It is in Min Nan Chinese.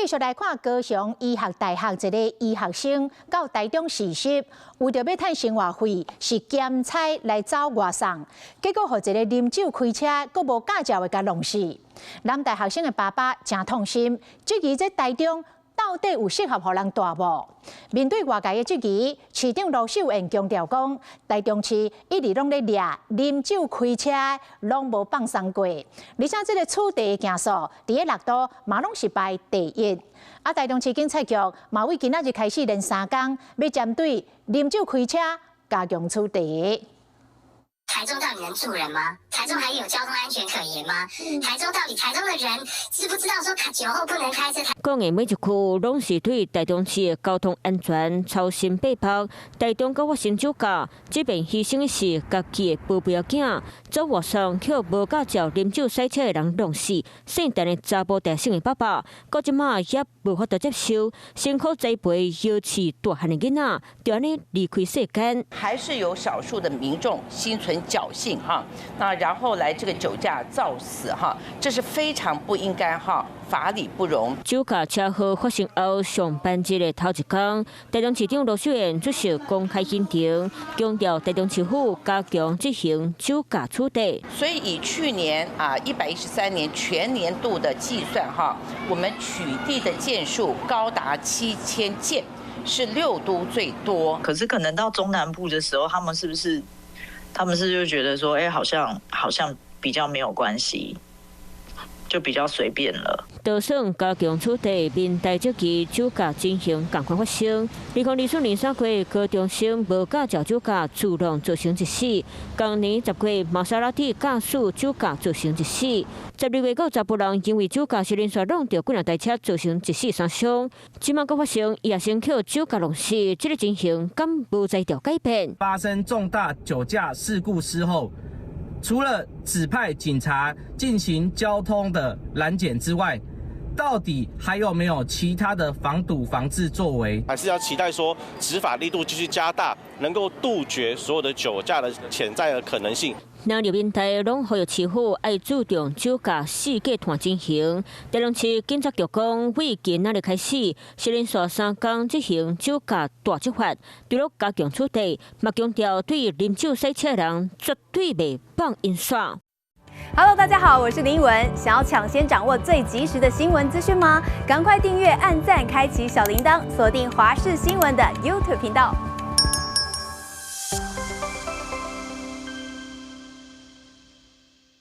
繼續來看高雄醫學大學一个醫學生到台中實習，為著欲趁生活費，是兼差來走外送，結果予一个啉酒開車，閣無駕照的共弄死。男大學生的爸爸誠痛心，質疑這台中到底有適合予人蹛無？面對外界的質疑，市長盧秀燕強調講，台中市一直攏咧掠啉酒開車，攏無放鬆過。而且這个取締的件數，佇咧六都嘛攏是排第一。啊，台中市警察局嘛為今仔日開始連三工，欲針對啉酒開車加強取締。台中到底能住人嗎？台中還有交通安全可言嗎？台中到底台中的人知不知道說酒後不能開車？講的每一句攏是對台中市的交通安全操心八百。台中閣發生酒駕，這邊犧牲的是家己的寶貝仔，走外送予無駕照啉酒駛車的人弄死。姓陳的查埔大學生的爸爸，到這馬也無法度接受，辛苦栽培扶持大漢的囡仔，就按呢離開世間。還是有少數的民眾心存僥倖哈，那然後來這個酒駕肇死哈，這是非常不應該哈，法理不容。酒駕車禍發生後，上班日的頭一工，台中市長盧秀燕出席公開行程，強調台中市府加強執行酒駕取締。所以以去年啊113年全年度的計算哈，我們取締的件數高達7000件，是六都最多。可是可能到中南部的時候，他們是不是？他們是就覺得說，哎，好像比較沒有關係，就比較隨便了。就算加強取締，面對這起酒駕情形仝款發生。2024年3月，高中生無駕照酒駕自動造成一死；同年10月，瑪莎拉蒂駕駛酒駕造成一死。12月，閣查埔人因為酒駕是連續挵著幾若台車，造成一死三傷。這馬閣發生醫學生予酒駕弄死，這个情形敢無才調改變？發生重大酒駕事故之後，除了指派警察進行交通的攔檢之外，到底還有沒有其他的防堵防治作為？還是要期待說執法力度繼續加大，能夠杜絕所有的酒駕的潛在的可能性。兩日面台攏呼籲市府愛注重酒駕四界團進行。台中市警察局講，為今仔日開始，是連續三工執行酒駕大執法，除了加強取締，嘛強調對啉酒駛車的人絕對袂放𪜶煞。 Hello，大家好，我是林文。想要搶先掌握最及時的新聞資訊嗎？趕快訂閱、按讚、開啟小鈴鐺，鎖定華視新聞的 YouTube 頻道。